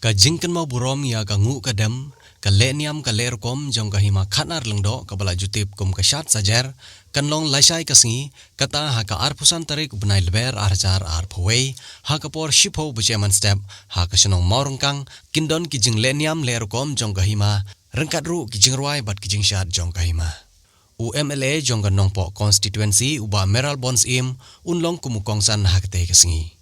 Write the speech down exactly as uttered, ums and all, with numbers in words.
Ka jingkynmaw burom ïa ka nguh ka dem, ka lehniam ka lehrukom jong ka Hima Khatnar Lyngdoh kaba la ju tip kum ka Shad Sajer, kan long lashai ka sngi, kata ha ka arphew san tarik u bnai Lber ar hajar arphew wei, ha ka por shiphew baje mynstep, ha ka shnong Mawryngkang, kin don ki jinglehniam lehrukom jong ka hima, ryngkat ruh ki jingrwai bad ki jingshad jong ka hima. U M L A jong ka Nongpoh Constituency, u Bah Mayral Born Syiem, un long kum u kongsan ha katei ka sngi.